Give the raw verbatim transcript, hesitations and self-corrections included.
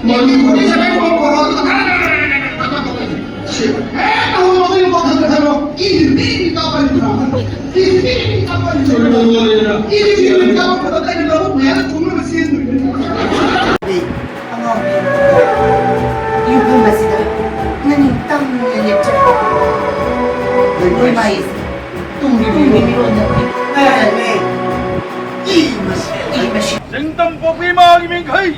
ꯃꯅꯤꯄꯨꯔꯤ ꯁꯦ ꯀꯩꯅꯣ ꯀꯣꯔꯣꯅꯥ ꯁꯦ ꯍꯦꯛꯇ ꯍꯧꯔꯛꯄꯗꯒꯤ ꯋꯥꯈꯜꯗ ꯈꯜꯂꯣ꯫ ꯏꯗꯤ ꯃꯤ ꯀꯥꯞꯄꯅꯤ꯫ ꯏꯗꯤ ꯃꯤ ꯀꯥꯞꯄꯅꯤ꯫ ꯏꯗꯤ ꯃꯤ ꯀꯥꯞꯄ ꯃꯇꯝꯗ ꯑꯩꯅ ꯂꯧꯕꯨꯛ ꯃꯌꯥꯗ ꯊꯨꯝꯂꯒ ꯆꯦꯟꯗꯣꯏꯅꯤ꯫ ꯑꯉꯥꯎꯕꯤ, ꯌꯨꯝꯐꯝ ꯑꯁꯤꯗ ꯅꯅꯤꯡ ꯇꯝꯅ ꯂꯦꯞꯆꯔꯒ ꯅꯣꯏ ꯃꯥꯏ ꯇꯨꯡꯒꯤ ꯃꯤꯔꯣꯟꯗ ꯀꯔꯤ ꯀꯥꯟꯅꯅꯤ? ꯏ ꯃꯁꯤ, ꯏ ꯃꯁꯤ꯫ ꯅꯤꯡꯇꯝ ꯄꯣꯛꯄꯤ ꯏꯃꯥꯒꯤ ꯃꯤꯡꯈꯩ!